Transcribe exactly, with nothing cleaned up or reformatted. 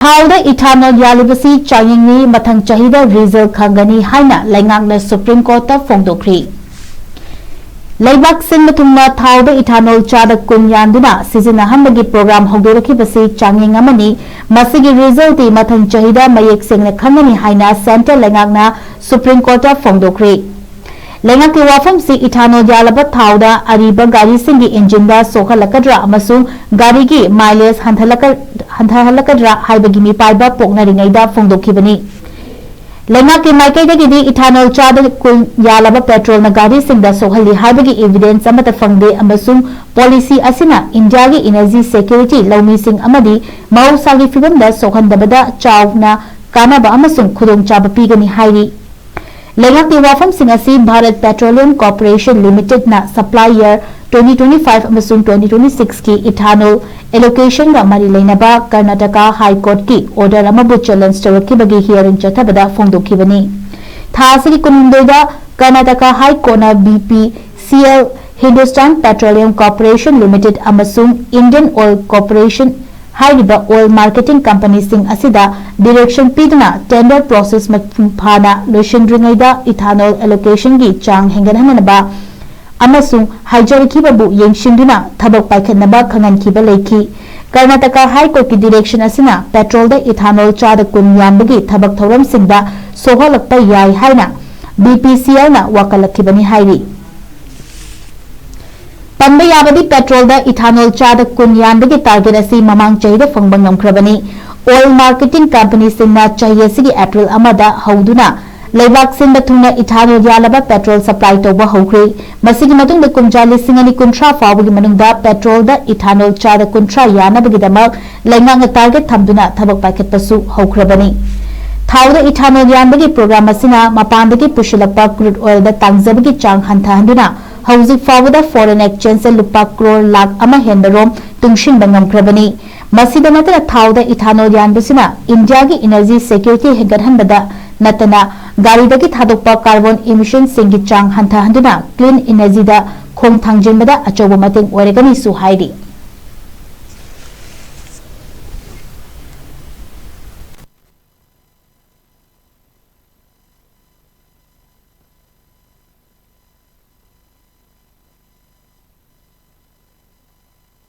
ꯊꯥꯎꯗ ethanol ꯌꯥꯜꯂꯤꯕꯁꯤ ꯆꯥꯡꯌꯦꯡꯅꯤ, ꯃꯊꯪ ꯆꯍꯤꯗ result ꯈꯪꯒꯅꯤ ꯍꯥꯏꯅ ꯂꯩꯉꯥꯛꯅ Supreme Courtꯇ ꯐꯣꯡꯗꯣꯛꯈ꯭ꯔꯤ꯫ ꯂꯩꯕꯥꯛ ꯁꯤꯟꯕ ꯊꯨꯡꯅ ꯊꯥꯎꯗ ethanol ꯆꯥꯗ ꯀꯨꯟ ꯌꯥꯟꯗꯨꯅ ꯁꯤꯖꯤꯟꯅꯍꯟꯕꯒꯤ program ꯍꯧꯗꯣꯔꯛꯈꯤꯕꯁꯤ ꯆꯥꯡꯌꯦꯡ ꯑꯃꯅꯤ꯫ ꯃꯁꯤꯒꯤ resultꯇꯤ ꯃꯊꯪ ꯆꯍꯤꯗ ꯃꯌꯦꯛ ꯁꯦꯡꯅ ꯈꯪꯒꯅꯤ ꯍꯥꯏꯅ central ꯂꯩꯉꯥꯛꯅ Supreme Courtꯇ ꯐꯣꯡꯗꯣꯛꯈ꯭ꯔꯤ꯫ ꯂꯩꯉꯥꯛꯀꯤ ꯋꯥꯐꯝꯁꯤ ethanol ꯌꯥꯜꯂꯕ ꯊꯥꯎꯗ ꯑꯔꯤꯕ ꯒꯥꯔꯤꯁꯤꯡꯒꯤ engineꯗ ꯁꯣꯛꯍꯜꯂꯛꯀꯗ꯭ꯔꯥ ꯑꯃꯁꯨꯡ ꯒꯥꯔꯤꯒꯤ mileage ꯍꯟꯊꯍꯜꯂꯛꯀ-, ꯍꯟꯊꯍꯜꯂꯛꯀꯗ꯭ꯔꯥ ꯍꯥꯏꯕꯒꯤ ꯃꯤꯄꯥꯏꯕ ꯄꯣꯛꯅꯔꯤꯉꯩꯗ ꯐꯣꯡꯗꯣꯛꯈꯤꯕꯅꯤ꯫ ꯂꯩꯉꯥꯛꯀꯤ ꯃꯥꯏꯀꯩꯗꯒꯤꯗꯤ ethanol ꯆꯥꯗ ꯀꯨꯟ ꯌꯥꯜꯂꯕ petrolꯅ ꯒꯥꯔꯤꯁꯤꯡꯗ ꯁꯣꯛꯍꯜꯂꯤ ꯍꯥꯏꯕꯒꯤ evidence ꯑꯃꯠꯇ ꯐꯪꯗꯦ ꯑꯃꯁꯨꯡ policy ꯑꯁꯤꯅ ꯏꯟꯗꯤꯌꯥꯒꯤ energy security, ꯂꯧꯃꯤꯁꯤꯡ ꯑꯃꯗꯤ ꯃꯍꯧꯁꯥꯒꯤ ꯐꯤꯕꯝꯗ ꯁꯣꯛꯍꯟꯗꯕꯗ ꯆꯥꯎꯅ ꯀꯥꯟꯅꯕ ꯑꯃꯁꯨꯡ ꯈꯨꯗꯣꯡꯆꯥꯕ ꯄꯤꯒꯅꯤ ꯍꯥꯏꯔꯤ꯫ ꯂꯩꯉꯥꯛꯀꯤ ꯋꯥꯐꯝꯁꯤꯡ ꯑꯁꯤ Bharat Petroleum Corporation Limitedꯅ supply year twenty twenty-five ꯑꯃꯁꯨꯡ twenty twenty-sixꯀꯤ ethanol allocationꯒ ꯃꯔꯤ ꯂꯩꯅꯕ Karnataka High Courtꯀꯤ order ꯑꯃꯕꯨ challenge ꯇꯧꯔꯛꯈꯤꯕꯒꯤ hearing ꯆꯠꯊꯕꯗ ꯐꯣꯡꯗꯣꯛꯈꯤꯕꯅꯤ꯫ ꯊꯥ ꯑꯁꯤꯒꯤ ꯀꯨꯟꯍꯨꯝꯗꯣꯏꯗ Karnataka High Courtꯅ BPCL, Hindustan Petroleum Corporation Limited ꯑꯃꯁꯨꯡ Indian Oil Corporation ꯍꯥꯏꯔꯤꯕ oil marketing companyꯁꯤꯡ ꯑꯁꯤꯗ direction ꯄꯤꯗꯨꯅ tender process ꯃꯄꯨꯡ ꯐꯥꯅ ꯂꯣꯏꯁꯤꯟꯗ꯭ꯔꯤꯉꯩꯗ ethanol allocationꯒꯤ ꯆꯥꯡ ꯍꯦꯟꯒꯠꯍꯟꯅꯕ ꯑꯃꯁꯨꯡ ꯍꯥꯏꯖꯔꯛꯈꯤꯕꯕꯨ ꯌꯦꯡꯁꯤꯟꯗꯨꯅ ꯊꯕꯛ ꯄꯥꯏꯈꯠꯅꯕ ꯈꯪꯍꯟꯈꯤꯕ ꯂꯩꯈꯤ꯫ Karnataka High Courtꯀꯤ direction ꯑꯁꯤꯅ petrolꯗ ethanol ꯆꯥꯗ ꯀꯨꯟ ꯌꯥꯟꯕꯒꯤ ꯊꯕꯛ ꯊꯧꯔꯝꯁꯤꯡꯗ ꯁꯣꯛꯍꯜꯂꯛꯄ ꯌꯥꯏ ꯍꯥꯏꯅ BPCLꯅ ꯋꯥꯀꯠꯂꯛꯈꯤꯕꯅꯤ ꯍꯥꯏꯔꯤ꯫ ꯄꯟꯕ ꯌꯥꯕꯗꯤ petrolꯗ ethanol ꯆꯥꯗ ꯀꯨꯟ ꯌꯥꯟꯕꯒꯤ target ꯑꯁꯤ ꯃꯃꯥꯡ ꯆꯍꯤꯗ ꯐꯪꯕ ꯉꯝꯈ꯭ꯔꯕꯅꯤ꯫ Oil marketing companyꯁꯤꯡꯅ ꯆꯍꯤ ꯑꯁꯤꯒꯤ April ꯑꯃꯗ ꯍꯧꯗꯨꯅ ꯂꯩꯕꯥꯛ ꯁꯤꯟꯕ ꯊꯨꯡꯅ ethanol ꯌꯥꯜꯂꯕ petrol supply ꯇꯧꯕ ꯍꯧꯈ꯭ꯔꯦ꯫ ꯃꯁꯤꯒꯤ ꯃꯇꯨꯡꯗ ꯀꯨꯝꯖꯥ ꯂꯤꯁꯤꯡ ꯑꯅꯤ ꯀꯨꯟꯊ꯭ꯔꯥ ꯐꯥꯎꯕꯒꯤ ꯃꯅꯨꯡꯗ petrolꯗ ethanol ꯆꯥꯗ ꯀꯨꯟꯊ꯭ꯔꯥ ꯌꯥꯟꯅꯕꯒꯤꯗꯃꯛ ꯂꯩꯉꯥꯛꯅ target ꯊꯝꯗꯨꯅ ꯊꯕꯛ ꯄꯥꯏꯈꯠꯄꯁꯨ ꯍꯧꯈ꯭ꯔꯕꯅꯤ꯫ ꯊꯥꯎꯗ ethanol ꯌꯥꯟꯕꯒꯤ program ꯑꯁꯤꯅ ꯃꯄꯥꯟꯗꯒꯤ ꯄꯨꯁꯤꯜꯂꯛꯄ crude oilꯗ ꯇꯥꯡꯖꯕꯒꯤ ꯆꯥꯡ ꯍꯟꯊꯍꯟꯗꯨꯅ ꯍꯧꯖꯤꯛ ꯐꯥꯎꯕꯗ foreign exchangeꯇ ꯂꯨꯄꯥ crore ꯂꯥꯈ ꯑꯃ ꯍꯦꯟꯕ ꯔꯣꯝ ꯇꯨꯡꯁꯤꯟꯕ ꯉꯝꯈ꯭ꯔꯕꯅꯤ꯫ ꯃꯁꯤꯗ ꯅꯠꯇꯅ ꯊꯥꯎꯗ ethanol ꯌꯥꯟꯕꯁꯤꯅ ꯏꯟꯗꯤꯌꯥꯒꯤ energy security ꯍꯦꯟꯒꯠꯍꯟꯕꯗ ꯅꯠꯇꯅ ꯒꯥꯔꯤꯗꯒꯤ ꯊꯥꯗꯣꯛꯄ carbon emissionꯁꯤꯡꯒꯤ ꯆꯥꯡ ꯍꯟꯊꯍꯟꯗꯨꯅ clean energyꯗ ꯈꯣꯡ ꯊꯥꯡꯖꯤꯟꯕꯗ ꯑꯆꯧꯕ ꯃꯇꯦꯡ ꯑꯣꯏꯔꯒꯅꯤꯁꯨ ꯍꯥꯏꯔꯤ꯫